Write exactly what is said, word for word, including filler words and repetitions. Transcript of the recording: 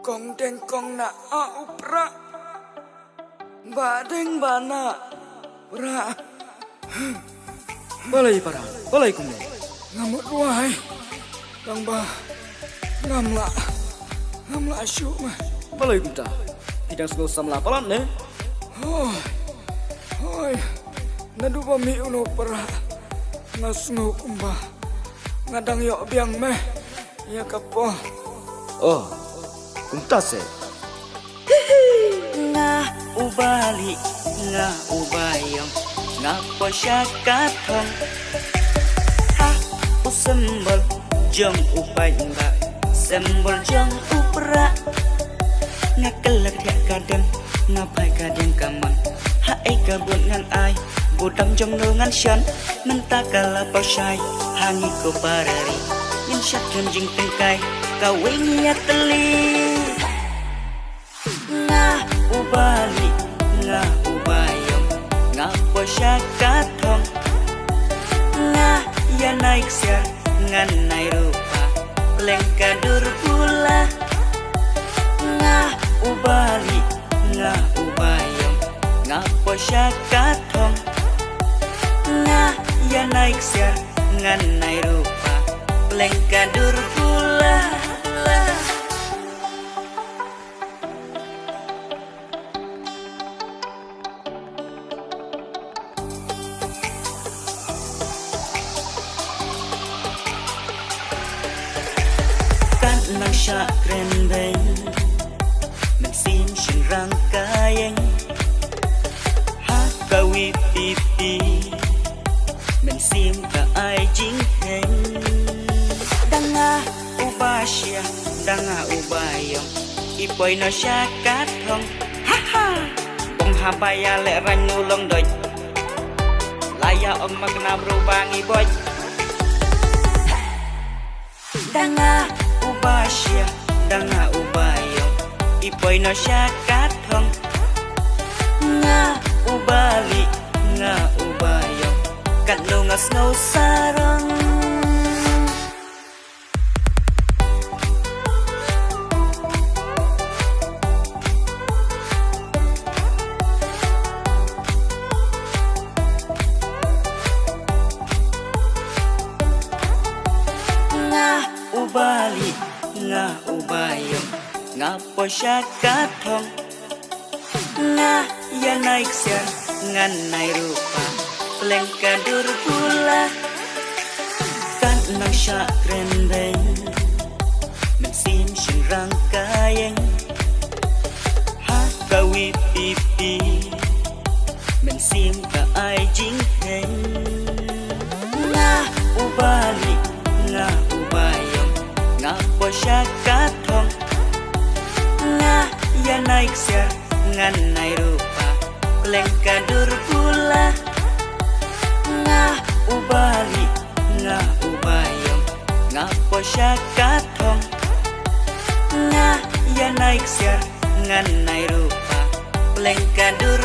Kong deng kong na a u pra. Ba deng ba na pra. Balei para, balei kumne? Nga mut ruai. Tang ba ngam lah, ngam lah shuh ma. Balei kumta? Phi dang sngew samla palat ne? Hoi, hoi. Naduh ba mih u no para, nga sngew kumba nga dang ïoh biang me ïa ka por. Oh, kumta se. Nga u Bali, nga u Bayong, nga poi sha ka thong. Ha u symbol jong u paidbah, symbol jong u pra. Nga kylla ka dieng ka deng, nga phai ka dieng ka mon. Haei ka bud ngan ai, budam jong no ngan shon. Mynta ka la poi shai ha ngi ko para ri. Ngin shad jong jingtengkai, kawei ngi ïatylli. Nga u Bali, nga u Bayong, nga poi sha ka thong. Nga ïanai ksiar, ngan nai rupa, pleng ka dur pula. Nga u Bali, nga u Bayong, nga poi sha ka thong. Nga ïanai ksiar, ngan nai rupa, pleng ka dur pula. Kat nang shah kren beng, mynsiem shynrang ka ïeng. Ha ka wi pipi, mynsiem ka ai jingkheiñ. Dang nga u Basia, dang nga u Bayong, i poi noh sha ka thong. Ha ha. Bong ha ba ïa leh rang nu long doi. La ïa ong ma kna bru ba ngi boi. Dang nga u Basia, dang nga u Bayong, i poi noh sha ka thong. Nga u Bali, nga u Bayong, katno nga sngew sarong. Nga u Bali, nga u Bayong, nga poi sha ka thong. Nga ïanai ksiar, ngan nai rupa, pleng ka dur pula. Kat nang shah kren beng, mynsiem shynrang ka ïeng. Ha ka wi pipi, mynsiem ka ai jingkheiñ. Nga u Bali, nga u Bayong, nga poi sha ka thong. Nga ïanai ksiar, ngan nai rupa, pleng ka dur pula. Nga u Bali, nga u Bayong, nga poi sha ka thong. Nga ïanai ksiar, ngan nai rupa, pleng ka dur